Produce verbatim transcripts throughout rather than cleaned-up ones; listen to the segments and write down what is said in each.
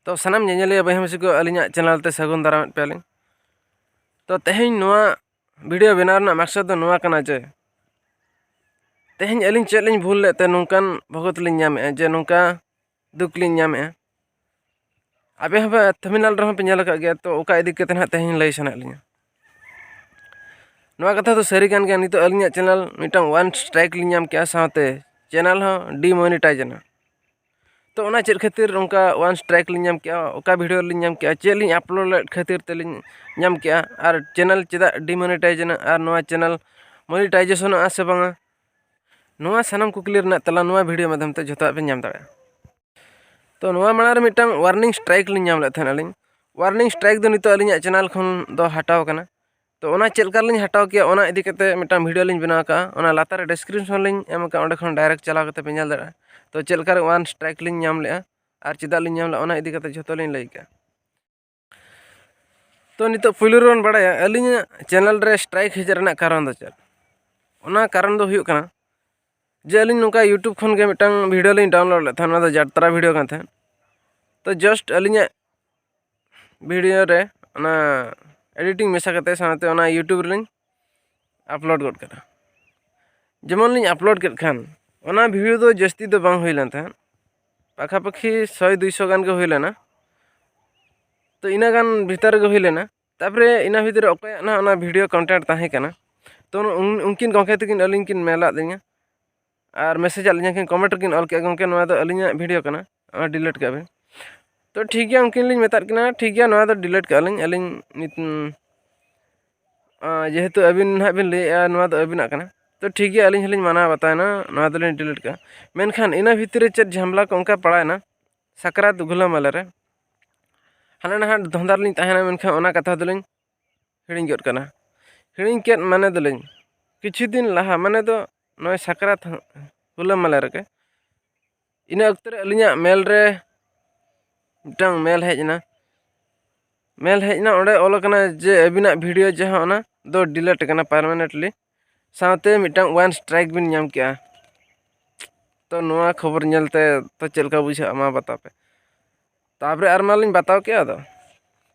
ᱛᱚ ᱥᱟᱱᱟᱢ ᱧᱮᱧᱮᱞᱤᱭᱟᱹ ᱵᱚᱭᱦᱟ ᱢᱤᱥᱤ ᱠᱚ, ᱟᱹᱞᱤᱧᱟᱜ ᱪᱮᱱᱮᱞ ᱛᱮ ᱥᱟᱹᱜᱩᱱ ᱫᱟᱨᱟᱢᱮᱫ ᱯᱮᱭᱟᱞᱤᱧ᱾ ᱛᱚ ᱛᱮᱦᱮᱧ ᱱᱚᱣᱟ ᱵᱷᱤᱰᱤᱭᱳ ᱵᱮᱱᱟᱣ ᱨᱮᱱᱟᱜ ᱢᱟᱠᱥᱚᱫ ᱫᱚ ᱱᱚᱣᱟ ᱠᱟᱱᱟ ᱡᱮ ᱛᱮᱦᱮᱧ ᱟᱹᱞᱤᱧ ᱪᱮᱫ ᱞᱤᱧ ᱵᱷᱩᱞ ᱞᱮᱫ ᱛᱮ ᱱᱚᱝᱠᱟᱱ ᱵᱷᱚᱜᱚᱛ ᱞᱤᱧ ᱧᱟᱢᱮᱫᱼᱟ, ᱡᱮ ᱱᱚᱝᱠᱟ ᱫᱩᱠ ᱞᱤᱧ ᱧᱟᱢᱮᱫᱼᱟ᱾ ᱟᱯᱮ ᱦᱚᱸ ᱯᱮ ᱛᱷᱟᱢᱵᱱᱮᱞ ᱨᱮᱦᱚᱸ ᱯᱮ ᱧᱮᱞ ᱟᱠᱟᱫ ᱜᱮᱭᱟ, ᱛᱚ ᱚᱠᱟ ᱤᱫᱤ ᱠᱟᱛᱮ ᱱᱟᱦᱟᱜ ᱛᱮᱦᱮᱧ ᱞᱟᱹᱭ ᱥᱟᱱᱟᱭᱮᱫ ᱞᱤᱧᱟ᱾ ᱱᱚᱣᱟ ᱠᱟᱛᱷᱟ ᱫᱚ ᱥᱟᱹᱨᱤ ᱠᱟᱱ ᱜᱮᱭᱟ, ᱱᱤᱛᱚᱜ ᱟᱹᱞᱤᱧᱟᱜ ᱪᱮᱱᱮᱞ ᱢᱤᱫᱴᱟᱝ ᱚᱣᱟᱱ ᱥᱴᱨᱟᱭᱤᱠ ᱞᱤᱧ ᱧᱟᱢ ᱠᱮᱜᱼᱟ, ᱥᱟᱶᱛᱮ ᱪᱮᱱᱮᱞ ᱦᱚᱸ ᱰᱤᱢᱚᱱᱤᱴᱟᱭᱤᱡᱽ ᱮᱱᱟ᱾ ᱛᱚ ᱚᱱᱟ ᱪᱮᱫ ᱠᱷᱟᱹᱛᱤᱨ ᱚᱱᱠᱟ ᱚᱣᱟᱱ ᱥᱴᱨᱟᱭᱤᱠ ᱞᱤᱧ ᱧᱟᱢ ᱠᱮᱜᱼᱟ, ᱚᱠᱟ ᱵᱷᱤᱰᱤᱭᱳ ᱞᱤᱧ ᱧᱟᱢ ᱠᱮᱜᱼᱟ, ᱪᱮᱫ ᱞᱤᱧ ᱟᱯᱞᱳᱰ ᱞᱮᱫ ᱠᱷᱟᱹᱛᱤᱨ ᱛᱮᱞᱤᱧ ᱧᱟᱢ ᱠᱮᱜᱼᱟ, ᱟᱨ ᱪᱮᱱᱮᱞ ᱪᱮᱫᱟᱜ ᱰᱤᱢᱚᱱᱤᱴᱟᱭᱤᱡᱽ ᱮᱱᱟ, ᱟᱨ ᱱᱚᱣᱟ ᱪᱮᱱᱮᱞ ᱢᱚᱱᱤᱴᱟᱭᱡᱮᱥᱚᱱᱚᱜᱼᱟ ᱥᱮ ᱵᱟᱝᱟ, ᱱᱚᱣᱟ ᱥᱟᱱᱟᱢ ᱠᱩᱠᱞᱤ ᱨᱮᱱᱟᱜ ᱛᱮᱞᱟ ᱱᱚᱣᱟ ᱵᱷᱤᱰᱤᱭᱳ ᱢᱟᱫᱽᱫᱷᱚᱢ ᱛᱮ ᱡᱷᱚᱛᱚᱣᱟᱜ ᱵᱮᱱ ᱧᱟᱢ ᱫᱟᱲᱮᱭᱟᱜᱼᱟ᱾ ᱛᱚ ᱱᱚᱣᱟ ᱢᱟᱲᱟᱝ ᱨᱮ ᱢᱤᱫᱴᱟᱝ ᱣᱟᱨᱱᱤᱝ ᱥᱴᱨᱟᱭᱤᱠ ᱞᱤᱧ ᱧᱟᱢ ᱞᱮᱫ ᱛᱟᱦᱮᱱ ᱟᱹᱞᱤᱧ᱾ ᱣᱟᱨᱱᱤᱝ ᱥᱴᱨᱟᱭᱤᱠ ᱫᱚ ᱱᱤᱛᱚᱜ ᱟᱹᱞᱤᱧᱟᱜ ᱪᱮᱱᱮᱞ ᱠᱷᱚᱱ ᱫᱚ ᱦᱟᱴᱟᱣ ᱟᱠᱟᱱᱟ᱾ ᱛᱚ ᱚᱱᱟ ᱪᱮᱫ ᱞᱮᱠᱟ ᱞᱤᱧ ᱦᱟᱴᱟᱣ ᱠᱮᱜᱼᱟ, ᱚᱱᱟ ᱤᱫᱤ ᱠᱟᱛᱮ ᱢᱤᱫᱴᱟᱝ ᱵᱷᱤᱰᱤᱭᱳ ᱞᱤᱧ ᱵᱮᱱᱟᱣ ᱠᱟᱜᱼᱟ, ᱚᱱᱟ ᱞᱟᱛᱟᱨ ᱨᱮ ᱰᱤᱥᱠᱨᱤᱯᱥᱚᱱ ᱞᱤᱧ ᱮᱢ ᱠᱟᱜᱼᱟ, ᱚᱸᱰᱮ ᱠᱷᱚᱱ ᱰᱟᱭᱨᱮᱠᱴ ᱪᱟᱞᱟᱣ ᱠᱟᱛᱮ ᱯᱮ ᱧᱮᱞ ᱫᱟᱲᱮᱭᱟᱜᱼᱟ᱾ ᱛᱚ ᱪᱮᱫ ᱞᱮᱠᱟ ᱨᱮ ᱚᱣᱟᱱ ᱥᱴᱨᱟᱭᱤᱠ ᱞᱤᱧ ᱧᱟᱢ ᱞᱮᱜᱼᱟ ᱟᱨ ᱪᱮᱫᱟᱜ ᱞᱤᱧ ᱧᱟᱢ ᱞᱮᱜᱼᱟ, ᱚᱱᱟ ᱤᱫᱤ ᱠᱟᱛᱮ ᱡᱷᱚᱛᱚ ᱞᱤᱧ ᱞᱟᱹᱭ ᱠᱟᱜᱼᱟ᱾ ᱛᱚ ᱱᱤᱛᱚᱜ ᱯᱩᱭᱞᱩ ᱨᱮᱵᱚᱱ ᱵᱟᱲᱟᱭᱟ ᱟᱹᱞᱤᱧᱟᱜ ᱪᱮᱱᱮᱞ ᱨᱮ ᱥᱴᱨᱟᱭᱤᱠ ᱦᱮᱡ ᱨᱮᱱᱟᱜ ᱠᱟᱨᱚᱱ ᱫᱚ ᱪᱮᱫ? ᱚᱱᱟ ᱠᱟᱨᱚᱱ ᱫᱚ ᱦᱩᱭᱩᱜ ᱠᱟᱱᱟ ᱡᱮ ᱟᱹᱞᱤᱧ ᱱᱚᱝᱠᱟ YouTube ᱠᱷᱚᱱ ᱜᱮ ᱢᱤᱫᱴᱟᱝ ᱵᱷᱤᱰᱤᱭᱳ ᱞᱤᱧ ᱰᱟᱣᱩᱱᱞᱳᱰ ᱞᱮᱫ ᱛᱟᱦᱮᱸᱫ, ᱚᱱᱟ ᱫᱚ ᱡᱟᱛᱨᱟ ᱵᱷᱤᱰᱤᱭᱳ ᱠᱟᱱ ᱛᱟᱦᱮᱸᱫ᱾ ᱛᱚ ᱡᱟᱥᱴ ᱟᱹᱞᱤᱧᱟᱜ ᱵᱷᱤᱰᱤᱭᱳ ᱨᱮ ᱚᱱᱟ ᱮᱰᱤᱴᱤᱝ ᱢᱮᱥᱟ ᱠᱟᱛᱮ ᱥᱟᱶᱛᱮ ᱚᱱᱟ YouTube ᱨᱮᱞᱤᱧ ᱟᱯᱞᱳᱰ ᱜᱚᱫ ᱠᱟᱫᱟ᱾ ᱡᱮᱢᱚᱱ ᱞᱤᱧ ᱟᱯᱞᱳᱰ ᱠᱮᱫ ᱠᱷᱟᱱ ᱚᱱᱟ ᱵᱷᱤᱭᱩ ᱫᱚ ᱡᱟᱹᱥᱛᱤ ᱫᱚ ᱵᱟᱝ ᱦᱩᱭ ᱞᱮᱱ ᱛᱟᱦᱮᱸᱫ, ᱯᱟᱠᱷᱟᱯᱟᱠᱷᱤ ᱥᱚᱭ ᱫᱩᱭᱥᱚ ᱜᱟᱱ ᱜᱮ ᱦᱩᱭ ᱞᱮᱱᱟ᱾ ᱛᱚ ᱤᱱᱟᱹ ᱜᱟᱱ ᱵᱷᱤᱛᱟᱹᱨ ᱨᱮᱜᱮ ᱦᱩᱭ ᱞᱮᱱᱟ᱾ ᱛᱟᱨᱯᱚᱨᱮ ᱤᱱᱟᱹ ᱵᱷᱤᱛᱤᱨ ᱨᱮ ᱚᱠᱚᱭᱟᱜ ᱱᱟᱦᱟᱜ ᱚᱱᱟ ᱵᱷᱤᱰᱤᱭᱳ ᱠᱚᱱᱴᱮᱱᱴ ᱛᱟᱦᱮᱸ ᱠᱟᱱᱟ, ᱛᱚ ᱩᱱ- ᱩᱱᱠᱤᱱ ᱜᱚᱢᱠᱮ ᱛᱟᱹᱠᱤᱱ ᱟᱹᱞᱤᱧ ᱠᱤᱱ ᱢᱮᱞᱟᱫ ᱞᱤᱧᱟ ᱟᱨ ᱢᱮᱥᱮᱡᱽ ᱟᱫ ᱞᱤᱧᱟ ᱠᱤᱱ, ᱠᱚᱢᱮᱱᱴ ᱨᱮᱠᱤᱱ ᱚᱞ ᱠᱮᱜᱼᱟ, "ᱜᱚᱢᱠᱮ, ᱱᱚᱣᱟ ᱫᱚ ᱟᱹᱞᱤᱧᱟᱜ ᱵᱷᱤᱰᱤᱭᱳ ᱠᱟᱱᱟ, ᱚᱱᱟ ᱰᱤᱞᱤᱴ ᱠᱟᱜ ᱵᱤᱱ᱾" ᱛᱚ ᱴᱷᱤᱠ ᱜᱮᱭᱟ, ᱩᱱᱠᱤᱱ ᱞᱤᱧ ᱢᱮᱛᱟᱫ ᱠᱤᱱᱟ, "ᱴᱷᱤᱠ ᱜᱮᱭᱟ, ᱱᱚᱣᱟ ᱫᱚ ᱰᱤᱞᱤᱴ ᱠᱟᱜᱼᱟ ᱞᱤᱧ ᱟᱹᱞᱤᱧ ᱱᱤᱛ, ᱩᱸ, ᱟᱸ, ᱡᱮᱦᱮᱛᱩ ᱟᱹᱵᱤᱱ ᱱᱟᱦᱟᱜ ᱵᱤᱱ ᱞᱟᱹᱭᱮᱜᱼᱟ ᱱᱚᱣᱟ ᱫᱚ ᱟᱹᱵᱤᱱᱟᱜ ᱠᱟᱱᱟ, ᱛᱚ ᱴᱷᱤᱠ ᱜᱮᱭᱟ, ᱟᱹᱞᱤᱧ ᱦᱚᱸᱞᱤᱧ ᱢᱟᱱᱟᱣ ᱵᱟᱛᱟᱣᱮᱱᱟ, ᱱᱚᱣᱟ ᱫᱚᱞᱤᱧ ᱰᱤᱞᱤᱴ ᱠᱟᱜᱼᱟ᱾" ᱢᱮᱱᱠᱷᱟᱱ ᱤᱱᱟᱹ ᱵᱷᱤᱛᱤᱨ ᱨᱮ ᱪᱮᱫ ᱡᱷᱟᱢᱮᱞᱟ ᱠᱚ ᱚᱱᱠᱟ ᱯᱟᱲᱟᱣᱮᱱᱟ, ᱥᱟᱠᱨᱟᱛ ᱜᱷᱩᱞᱟᱹ ᱢᱟᱞᱮ ᱨᱮ ᱦᱟᱱᱟ ᱱᱟᱦᱟᱜ ᱫᱷᱚᱸᱫᱟ ᱨᱮᱞᱤᱧ ᱛᱟᱦᱮᱱᱟ, ᱢᱮᱱᱠᱷᱟᱱ ᱚᱱᱟ ᱠᱟᱛᱷᱟ ᱫᱚᱞᱤᱧ ᱦᱤᱲᱤᱧ ᱜᱚᱫ ᱠᱟᱱᱟ᱾ ᱦᱤᱲᱤᱧ ᱠᱮᱫ ᱢᱟᱱᱮ ᱫᱚᱞᱤᱧ, ᱠᱤᱪᱷᱩ ᱫᱤᱱ ᱞᱟᱦᱟ, ᱢᱟᱱᱮ ᱫᱚ ᱱᱚᱜᱼᱚᱭ ᱥᱟᱠᱨᱟᱛ ᱦᱩᱞᱟᱹ ᱢᱟᱞᱮ ᱨᱮᱜᱮ, ᱤᱱᱟᱹ ᱚᱠᱛᱚ ᱨᱮ ᱟᱹᱞᱤᱧᱟᱜ ᱢᱮᱞ ᱨᱮ ᱢᱤᱫᱴᱟᱝ ᱢᱮᱞ ᱦᱮᱡ ᱮᱱᱟ᱾ ᱢᱮᱞ ᱦᱮᱡ ᱮᱱᱟ, ᱚᱸᱰᱮ ᱚᱞ ᱟᱠᱟᱱᱟ ᱡᱮ ᱟᱹᱵᱤᱱᱟᱜ ᱵᱷᱤᱰᱤᱭᱳ ᱡᱟᱦᱟᱸ, ᱚᱱᱟ ᱫᱚ ᱰᱤᱞᱤᱴ ᱟᱠᱟᱱᱟ ᱯᱟᱨᱢᱟᱱᱮᱱᱴᱞᱤ, ᱥᱟᱶᱛᱮ ᱢᱤᱫᱴᱟᱝ ᱚᱣᱟᱱ ᱥᱴᱨᱟᱭᱤᱠ ᱵᱤᱱ ᱧᱟᱢ ᱠᱮᱜᱼᱟ᱾ ᱛᱚ ᱱᱚᱣᱟ ᱠᱷᱚᱵᱚᱨ ᱧᱮᱞᱛᱮ ᱛᱚ ᱪᱮᱫ ᱞᱮᱠᱟ ᱵᱩᱡᱷᱟᱹᱜᱼᱟ, ᱢᱟ ᱵᱟᱛᱟᱣ ᱯᱮ᱾ ᱛᱟᱨᱯᱚᱨᱮ ᱟᱨ ᱢᱟᱞᱤᱧ ᱵᱟᱛᱟᱣ ᱠᱮᱜᱼᱟ᱾ ᱟᱫᱚ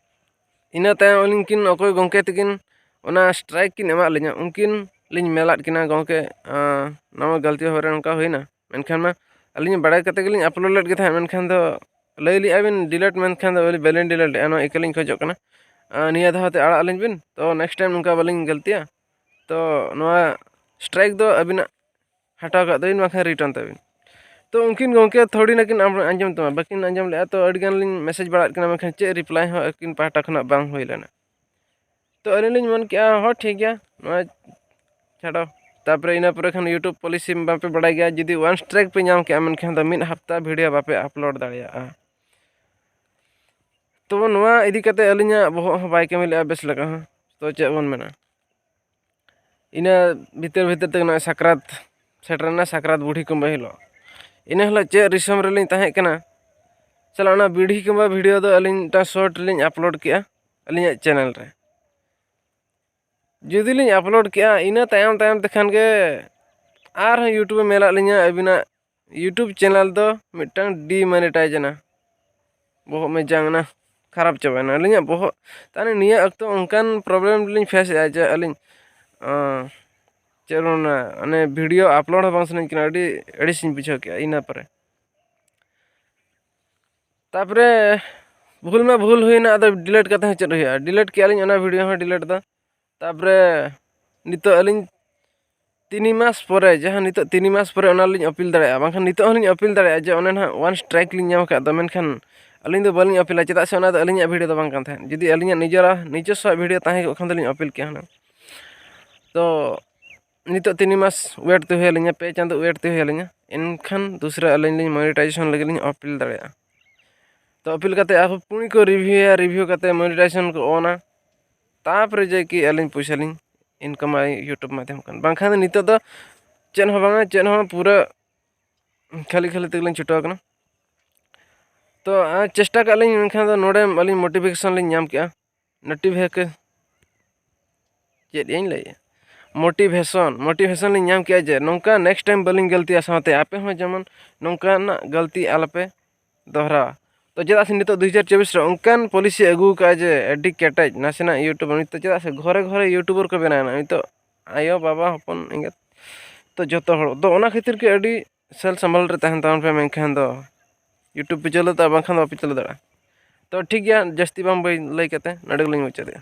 ᱤᱱᱟᱹ ᱛᱟᱭᱚᱢ ᱩᱱᱠᱤᱱ ᱚᱠᱚᱭ ᱜᱚᱢᱠᱮ ᱛᱟᱹᱠᱤᱱ ᱚᱱᱟ ᱥᱴᱨᱟᱭᱤᱠ ᱠᱤᱱ ᱮᱢᱟᱫ ᱞᱤᱧᱟ, ᱩᱱᱠᱤᱱ ᱞᱤᱧ ᱢᱮᱞᱟᱫ ᱠᱤᱱᱟ, "ᱜᱚᱢᱠᱮ, ᱟᱸ, ᱱᱚᱣᱟ ᱜᱟᱹᱞᱛᱤ ᱦᱚᱨ ᱨᱮ ᱱᱚᱝᱠᱟ ᱦᱩᱭᱱᱟ, ᱢᱮᱱᱠᱷᱟᱱ ᱢᱟ ᱟᱹᱞᱤᱧ ᱵᱟᱲᱟᱭ ᱠᱟᱛᱮ ᱜᱮᱞᱤᱧ ᱟᱯᱞᱳᱰ ᱞᱮᱫ ᱜᱮ ᱛᱟᱦᱮᱸᱫ, ᱢᱮᱱᱠᱷᱟᱱ ᱫᱚ ᱞᱟᱹᱭ ᱞᱮᱫᱼᱟ ᱵᱤᱱ ᱰᱤᱞᱮᱴ, ᱢᱮᱱᱠᱷᱟᱱ ᱫᱚ ᱟᱹᱞᱤᱧ ᱵᱟᱹᱞᱤᱧ ᱰᱤᱞᱮᱴ ᱞᱮᱫᱼᱟ, ᱱᱚᱣᱟ ᱤᱠᱟᱹ ᱞᱤᱧ ᱠᱷᱚᱡᱚᱜ ᱠᱟᱱᱟ, ᱟᱸ, ᱱᱤᱭᱟᱹ ᱫᱷᱟᱣ ᱛᱮ ᱟᱲᱟᱜ ᱟᱹᱞᱤᱧ ᱵᱤᱱ, ᱛᱚ ᱱᱮᱠᱥᱴ ᱴᱟᱭᱤᱢ ᱱᱚᱝᱠᱟ ᱵᱟᱹᱞᱤᱧ ᱜᱟᱹᱞᱛᱤᱭᱟ, ᱛᱚ ᱱᱚᱣᱟ ᱥᱴᱨᱟᱭᱤᱠ ᱫᱚ ᱟᱹᱵᱤᱱᱟᱜ ᱦᱟᱛᱟᱣ ᱠᱟᱜ ᱛᱟᱹᱵᱤᱱ, ᱵᱟᱝᱠᱷᱟᱱ ᱨᱤᱴᱟᱨᱱ ᱛᱟᱹᱵᱤᱱ᱾" ᱛᱚ ᱩᱱᱠᱤᱱ ᱜᱚᱢᱠᱮ ᱛᱷᱚᱲᱤ ᱱᱟᱹᱠᱤᱱ ᱟᱸᱡᱚᱢ ᱛᱟᱢᱟ, ᱵᱟᱹᱠᱤᱱ ᱟᱸᱡᱚᱢ ᱞᱮᱫᱼᱟ᱾ ᱛᱚ ᱟᱹᱰᱤᱜᱟᱱ ᱞᱤᱧ ᱢᱮᱥᱮᱡᱽ ᱵᱟᱲᱟᱭᱮᱫ ᱠᱤᱱᱟ, ᱢᱮᱱᱠᱷᱟᱱ ᱪᱮᱫ ᱨᱤᱯᱞᱟᱭ ᱦᱚᱸ ᱟᱹᱠᱤᱱ ᱯᱟᱦᱴᱟ ᱠᱷᱚᱱᱟᱜ ᱵᱟᱝ ᱦᱩᱭ ᱞᱮᱱᱟ᱾ ᱛᱚ ᱟᱹᱞᱤᱧ ᱞᱤᱧ ᱢᱮᱱ ᱠᱮᱜᱼᱟ, ᱦᱚᱸ, ᱴᱷᱤᱠ ᱜᱮᱭᱟ, ᱱᱚᱣᱟ ᱪᱷᱟᱰᱚ᱾ ᱛᱟᱨᱯᱚᱨᱮ ᱤᱱᱟᱹ ᱯᱚᱨᱮ ᱠᱷᱟᱱ YouTube ᱯᱚᱞᱤᱥᱤ ᱵᱟᱯᱮ ᱵᱟᱲᱟᱭ ᱜᱮᱭᱟ, ᱡᱩᱫᱤ ᱚᱣᱟᱱ ᱥᱴᱨᱟᱭᱤᱠ ᱯᱮ ᱧᱟᱢ ᱠᱮᱜᱼᱟ, ᱢᱮᱱᱠᱷᱟᱱ ᱫᱚ ᱢᱤᱫ ᱦᱟᱯᱛᱟ ᱵᱷᱤᱰᱤᱭᱳ ᱵᱟᱯᱮ ᱟᱯᱞᱳᱰ ᱫᱟᱲᱮᱭᱟᱜᱼᱟ᱾ ᱛᱚ ᱱᱚᱣᱟ ᱤᱫᱤ ᱠᱟᱛᱮ ᱟᱹᱞᱤᱧᱟᱜ ᱵᱚᱦᱚᱜ ᱦᱚᱸ ᱵᱟᱭ ᱠᱟᱹᱢᱤ ᱞᱮᱜᱼᱟ ᱵᱮᱥ ᱞᱮᱠᱟ ᱦᱚᱸ᱾ ᱛᱚ ᱪᱮᱫ ᱵᱚᱱ ᱢᱮᱱᱟ, ᱤᱱᱟᱹ ᱵᱷᱤᱛᱟᱹᱨ ᱵᱷᱤᱛᱟᱹᱨ ᱛᱮᱜᱮ ᱱᱚᱜᱼᱚᱭ ᱥᱟᱠᱨᱟᱛ ᱥᱮᱴᱮᱨᱮᱱᱟ, ᱥᱟᱠᱨᱟᱛ ᱵᱩᱰᱷᱤ ᱠᱩᱢᱵᱟᱹ ᱦᱤᱞᱳᱜ᱾ ᱤᱱᱟᱹ ᱦᱤᱞᱳᱜ ᱪᱮᱫ ᱫᱤᱥᱚᱢ ᱨᱮᱞᱤᱧ ᱛᱟᱦᱮᱸ ᱠᱟᱱᱟ, ᱥᱟᱞᱟ ᱚᱱᱟ ᱵᱩᱰᱷᱤ ᱠᱩᱢᱵᱟᱹ ᱵᱷᱤᱰᱤᱭᱳ ᱫᱚ ᱟᱹᱞᱤᱧ ᱢᱤᱫᱴᱟᱝ ᱥᱚᱨᱴ ᱨᱮᱞᱤᱧ ᱟᱯᱞᱳᱰ ᱠᱮᱜᱼᱟ ᱟᱹᱞᱤᱧᱟᱜ ᱪᱮᱱᱮᱞ ᱨᱮ᱾ ᱡᱩᱫᱤ ᱞᱤᱧ ᱟᱯᱞᱳᱰ ᱠᱮᱜᱼᱟ, ᱤᱱᱟᱹ ᱛᱟᱭᱚᱢ ᱛᱟᱭᱚᱢ ᱛᱮᱠᱷᱟᱱ ᱜᱮ ᱟᱨᱦᱚᱸ YouTube ᱮ ᱢᱮᱞᱟᱫ ᱞᱤᱧᱟ, "ᱟᱹᱵᱤᱱᱟᱜ YouTube ᱪᱮᱱᱮᱞ ᱫᱚ ᱢᱤᱫᱴᱟᱝ ᱰᱤᱢᱚᱱᱮᱴᱟᱭᱤᱡᱽ ᱮᱱᱟ, ᱵᱚᱦᱚᱜ ᱢᱮ ᱡᱟᱝ ᱮᱱᱟ, ᱠᱷᱟᱨᱟᱯ ᱪᱟᱵᱟᱭᱮᱱᱟ ᱟᱹᱞᱤᱧᱟᱜ ᱵᱚᱦᱚᱜ᱾" ᱛᱟᱦᱞᱮ ᱱᱤᱭᱟᱹ ᱚᱠᱛᱚ ᱚᱱᱠᱟᱱ ᱯᱨᱚᱵᱞᱮᱢ ᱨᱮᱞᱤᱧ ᱯᱷᱮᱥ ᱮᱫᱼᱟ ᱡᱮ ᱟᱹᱞᱤᱧ, ᱟᱸ, ᱪᱮᱫ ᱚᱱᱟ, ᱚᱱᱮ ᱵᱷᱤᱰᱤᱭᱳ ᱟᱯᱞᱳᱰ ᱦᱚᱸ ᱵᱟᱝ ᱥᱟᱱᱟᱧ ᱠᱟᱱᱟ, ᱟᱹᱰᱤ ᱟᱹᱲᱤᱥᱤᱧ ᱵᱩᱡᱷᱟᱹᱣ ᱠᱮᱜᱼᱟ ᱤᱱᱟᱹ ᱯᱚᱨᱮ᱾ ᱛᱟᱨᱯᱚᱨᱮ ᱵᱷᱩᱞ ᱢᱟ ᱵᱷᱩᱞ ᱦᱩᱭᱱᱟ, ᱟᱫᱚ ᱰᱤᱞᱮᱴ ᱠᱟᱛᱮ ᱦᱚᱸ ᱪᱮᱫ ᱦᱩᱭᱩᱜᱼᱟ? ᱰᱤᱞᱮᱴ ᱠᱮᱜᱼᱟ ᱞᱤᱧ ᱚᱱᱟ ᱵᱷᱤᱰᱤᱭᱳ ᱦᱚᱸ ᱰᱤᱞᱮᱴ ᱫᱚ᱾ ᱛᱟᱨᱯᱚᱨᱮ ᱱᱤᱛᱚᱜ ᱟᱹᱞᱤᱧ ᱛᱤᱱᱤ ᱢᱟᱥ ᱯᱚᱨᱮ, ᱡᱟᱦᱟᱸ ᱱᱤᱛᱚᱜ ᱛᱤᱱᱤ ᱢᱟᱥ ᱯᱚᱨᱮ, ᱚᱱᱟ ᱞᱤᱧ ᱟᱯᱤᱞ ᱫᱟᱲᱮᱭᱟᱜᱼᱟ, ᱵᱟᱝᱠᱷᱟᱱ ᱱᱤᱛᱚᱜ ᱦᱚᱸᱞᱤᱧ ᱟᱯᱤᱞ ᱫᱟᱲᱮᱭᱟᱜᱼᱟ ᱡᱮ ᱚᱱᱮ ᱱᱟᱦᱟᱜ ᱚᱣᱟᱱ ᱥᱴᱨᱟᱭᱤᱠ ᱞᱤᱧ ᱧᱟᱢ ᱟᱠᱟᱫ ᱫᱚ, ᱢᱮᱱᱠᱷᱟᱱ ᱟᱹᱞᱤᱧ ᱫᱚ ᱵᱟᱹᱞᱤᱧ ᱟᱯᱤᱞᱟ, ᱪᱮᱫᱟᱜ ᱥᱮ ᱚᱱᱟ ᱫᱚ ᱟᱹᱞᱤᱧᱟᱜ ᱵᱷᱤᱰᱤᱭᱳ ᱫᱚ ᱵᱟᱝ ᱠᱟᱱ ᱛᱟᱦᱮᱸᱫ᱾ ᱡᱩᱫᱤ ᱟᱹᱞᱤᱧᱟᱜ ᱱᱤᱡᱮᱨᱟᱜ ᱱᱤᱡᱚᱥᱥᱚ ᱵᱷᱤᱰᱤᱭᱳ ᱛᱟᱦᱮᱸ ᱠᱚᱜ ᱠᱷᱟᱱ ᱫᱚᱞᱤᱧ ᱟᱯᱤᱞ ᱠᱮᱭᱟ ᱦᱩᱱᱟᱹᱝ᱾ ᱛᱚ ᱱᱤᱛᱚᱜ ᱛᱤᱱᱤ ᱢᱟᱥ ᱣᱮᱴ ᱛᱮ ᱦᱩᱭ ᱟᱹᱞᱤᱧᱟ, ᱯᱮ ᱪᱟᱸᱫᱳ ᱣᱮᱴ ᱛᱮ ᱦᱩᱭ ᱟᱹᱞᱤᱧᱟ, ᱮᱱᱠᱷᱟᱱ ᱫᱩᱥᱨᱟ ᱟᱹᱞᱤᱧ ᱞᱤᱧ ᱢᱚᱱᱤᱴᱟᱭᱡᱮᱥᱚᱱ ᱞᱟᱹᱜᱤᱫ ᱞᱤᱧ ᱟᱯᱤᱞ ᱫᱟᱲᱮᱭᱟᱜᱼᱟ᱾ ᱛᱚ ᱟᱯᱤᱞ ᱠᱟᱛᱮ ᱟᱨᱦᱚᱸ ᱯᱩᱱᱤ ᱠᱚ ᱨᱤᱵᱷᱤᱭᱩᱭᱟ, ᱨᱤᱵᱷᱤᱭᱩ ᱠᱟᱛᱮ ᱢᱚᱱᱤᱴᱟᱭᱡᱮᱥᱚᱱ ᱠᱚ ᱚᱱᱟ, ᱛᱟᱨᱯᱚᱨᱮ ᱡᱮ ᱠᱤ ᱟᱹᱞᱤᱧ ᱯᱚᱭᱥᱟ ᱞᱤᱧ ᱤᱱᱠᱟᱢᱟ YouTube ᱢᱟᱫᱽᱫᱷᱚᱢ ᱠᱷᱚᱱ᱾ ᱵᱟᱝᱠᱷᱟᱱ ᱫᱚ ᱱᱤᱛᱚᱜ ᱫᱚ ᱪᱮᱫ ᱦᱚᱸ ᱵᱟᱝᱟ, ᱪᱮᱫ ᱦᱚᱸ, ᱯᱩᱨᱟᱹ ᱠᱷᱟᱹᱞᱤ ᱠᱷᱟᱹᱞᱤ ᱛᱮᱜᱮ ᱞᱤᱧ ᱪᱷᱩᱴᱟᱹᱣ ᱠᱟᱱᱟ᱾ ᱛᱚ ᱟᱨ ᱪᱮᱥᱴᱟ ᱠᱟᱜ ᱞᱤᱧ, ᱢᱮᱱᱠᱷᱟᱱ ᱫᱚ ᱱᱚᱰᱮ ᱟᱹᱞᱤᱧ ᱢᱳᱴᱤᱵᱷᱮᱥᱚᱱ ᱞᱤᱧ ᱧᱟᱢ ᱠᱮᱜᱼᱟ᱾ ᱱᱳᱴᱤᱯᱷᱤᱠᱮ-, ᱪᱮᱫ ᱤᱧ ᱞᱟᱹᱭᱮᱜᱼᱟ, ᱢᱳᱴᱤᱵᱷᱮᱥᱚᱱ, ᱢᱳᱴᱤᱵᱷᱮᱥᱚᱱ ᱞᱤᱧ ᱧᱟᱢ ᱠᱮᱜᱼᱟ ᱡᱮ ᱱᱚᱝᱠᱟ ᱱᱮᱠᱥᱴ ᱴᱟᱭᱤᱢ ᱵᱟᱹᱞᱤᱧ ᱜᱟᱹᱞᱛᱤᱭᱟ, ᱥᱟᱶᱛᱮ ᱟᱯᱮ ᱦᱚᱸ ᱡᱮᱢᱚᱱ ᱱᱚᱝᱠᱟᱱᱟᱜ ᱜᱟᱹᱞᱛᱤ ᱟᱞᱚᱯᱮ ᱫᱚᱦᱨᱟᱣᱟ᱾ ᱛᱚ ᱪᱮᱫᱟᱜ ᱥᱮ ᱱᱤᱛᱚᱜ ᱫᱩ ᱦᱟᱡᱟᱨ ᱪᱚᱵᱵᱤᱥ ᱨᱮ ᱚᱱᱠᱟᱱ ᱯᱚᱞᱤᱥᱤ ᱟᱹᱜᱩ ᱟᱠᱟᱫᱼᱟ ᱡᱮ ᱟᱹᱰᱤ ᱠᱮᱴᱮᱡ, ᱱᱟᱥᱮᱱᱟᱜ ᱤᱭᱩᱴᱩᱵᱟᱨ ᱱᱤᱛᱚᱜ, ᱪᱮᱫᱟᱜ ᱥᱮ ᱜᱷᱚᱨᱮ ᱜᱷᱚᱨᱮ ᱤᱭᱩᱴᱩᱵᱟᱨ ᱠᱚ ᱵᱮᱱᱟᱣ ᱮᱱᱟ ᱱᱤᱛᱚᱜ, ᱟᱭᱳ ᱵᱟᱵᱟ ᱦᱚᱯᱚᱱ ᱮᱸᱜᱟᱛ, ᱛᱚ ᱡᱚᱛᱚ ᱦᱚᱲ ᱫᱚ ᱚᱱᱟ ᱠᱷᱟᱹᱛᱤᱨ ᱜᱮ ᱟᱹᱰᱤ ᱥᱮᱞ ᱥᱟᱢᱵᱷᱟᱞ ᱨᱮ ᱛᱟᱦᱮᱱ ᱛᱟᱵᱚᱱ ᱯᱮ, ᱢᱮᱱᱠᱷᱟᱱ ᱫᱚ ᱤᱭᱩᱴᱩᱵ ᱯᱮ ᱪᱟᱹᱞᱩ ᱫᱟ, ᱵᱟᱝᱠᱷᱟᱱ ᱫᱚ ᱵᱟᱯᱮ ᱪᱟᱹᱞᱩ ᱫᱟᱲᱮᱭᱟᱜᱼᱟ᱾ ᱛᱚ ᱴᱷᱤᱠ ᱜᱮᱭᱟ, ᱡᱟᱹᱥᱛᱤ ᱵᱟᱝ ᱵᱟᱹᱧ ᱞᱟᱹᱭ ᱠᱟᱛᱮ ᱱᱚᱰᱮ ᱜᱮᱞᱤᱧ ᱢᱩᱪᱟᱹᱫᱮᱜᱼᱟ᱾